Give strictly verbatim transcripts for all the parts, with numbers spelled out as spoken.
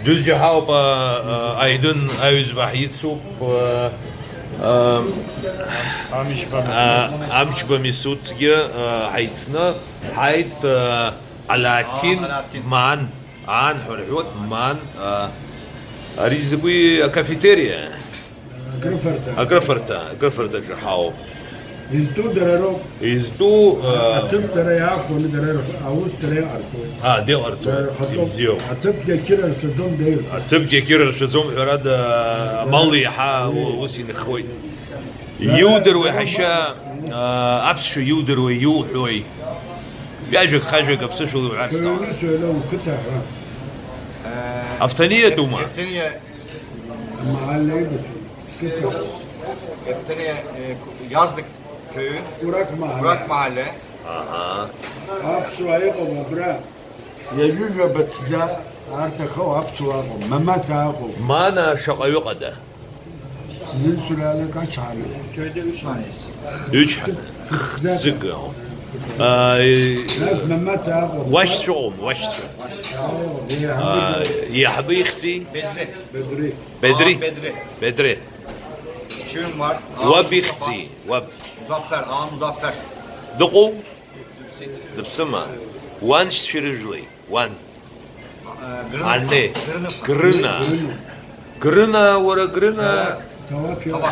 Дызжьа ҳауп, а, а, Аидын аҩӡба ҳицуп, а, а, Амчба а, Амчба Мисуҭгьы, а, ҳаицны ҳаит, а, Алаҭин Алаҭин. Ман, аан ҳәа рҳәоит, Ман, а, ари закәи акафетериа? Акрыфарҭа. Акрыфарҭа, акрыфарҭаҿы ҳауп. Изтәу дара роуп. Изтәу, а, аҭыԥ дара иаахәаны, дара рхы-, аус дара иҟарҵоит. А, деҟарҵоит. Дара рхатәоуп. Ибзиоуп. Аҭыԥгьы ақьыра рацәаӡом, деирҳәоит. Аҭыԥгьы ақьыра рацәаӡом, ҳәарада, амал еиҳа у-, ус инхоит. Иудыруеи, ҳашьа, а, аԥсшәа иудыруеи, иуҳәои? Ҩажәак, хажәак аԥсышәала иуҳәарц сҭахуп. Кыҩныс уеила уқыҭа ҳәа. Авҭаниатәума? Евтения. Амаҳаллеи дасу, сқыҭа. Евтения, э, ку-, иазник кыҩ. Курак маҳалле. Курак маҳалле. Аҳа. Аԥсуаа иҟоуп абра. Ҩажәа быҭӡа арҭ ахоу аԥсуаа ыҟоуп, мамаҭа ыҟоуп. Мана шаҟаҩы ыҟада? Sizin sülalek kaç hane? Köyde üç haneyiz. Üç hane. Kırk. Zık. Ay, Biraz mamaҭа ыҟоуп. Уашьцәа ыҟоума, уашьцәа? Ааи, Иаҳбы ихьӡи? Bedri. Bedri. Bedri. Aa, Bedri. Bedri. Küçüğüm var. Aa, Уаб Mustafa. Ихьӡи? Уаб. Muzaffer, aa, Muzaffer. Дыҟоу? Дыԥсит. Дыԥсыма? Уаншьцәа ирыжәлеи? Уан. Э, Грына. Ане. Грына. Грына. Грына, уара Грына. Ҭауад иоуп.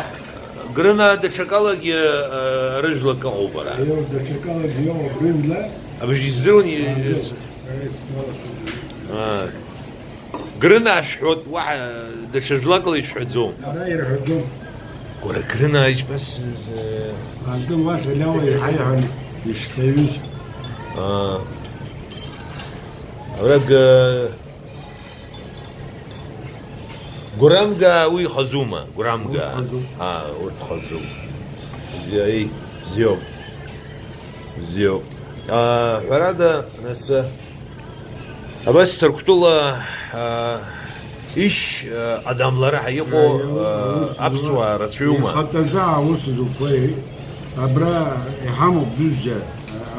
Грына даҽакалагьы, э, рыжәлак ыҟоуп ара. Иоуп, даҽакалагьы иоуп рыжәла. Абыржә издыруан, и-, Андел, с-, сара исгәалашәоит. А. Грына ашәҳәоит, уаҳа даҽа жәлакала ишәҳәаӡом. Ара ирҳәаӡом. Уара Грына аиҿбас, э, Андел уахь Елеуа иҳаиҳәон ишҭаҩыз. А. Ара г-, Гәрамга уи хазума? Гәрамга. Урҭ хазуп. А, урҭ хазуп. Бзиа, еи, бзиоуп. Бзиоуп. А, ҳәарада, нас, абас Ҭырқәтәыла, а, ишь, а, адамлара ҳәа иҟоу, а, аус зуа аԥсуаа рацәаҩума? Ихатәазы аус зуқәеи? Абра иҳамоуп дузџьа,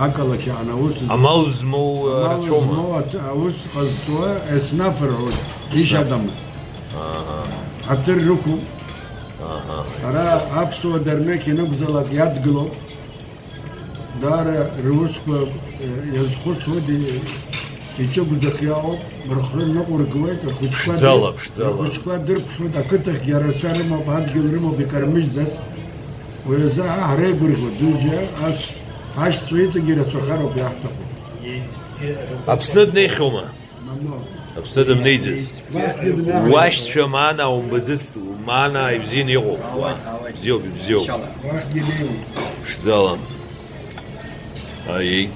ақалақь аҟны аус зуа. Амал змоу, Амал рацәоума? Змоу аҭ-, аус ҟазҵо еснаф рҳәоит, ишь Еснаф. Адамы. Аҳа. Ҳаҭыр рықәуп. Аҳа. Ара аԥсуа дернеқь ианакәзалак иадгылоуп. Даара русқәа, э, иазхәыцуа ди-, иҿыгәӡах иаауп, рхы ныҟәыргылеит, рхәыҷқәа Ԥшӡала, дыр-, ԥшӡала. Рхәыҷқәа дырԥхьоит, ақыҭахьгьы араса рымоуп, адгьыл рымоуп, икармыжьӡац. Уи азы ҳа ҳреигәырӷьо, дузџьа, ас ҳашьцәа иҵегьы ирацәахароуп иаҳҭаху. Аԥсны днеихьоума? Мамоу. Аԥсны дымнеиӡац. Уахьгьы днеиуеит. Уашьцәа маана умбаӡацт, маана ибзианы иҟоуп. Уа. Ауеит, ауеит. Бзиоуп, ибзиоуп. Иншалла. Уахьгьы неиуеит. Ԥшӡала. Аиеи.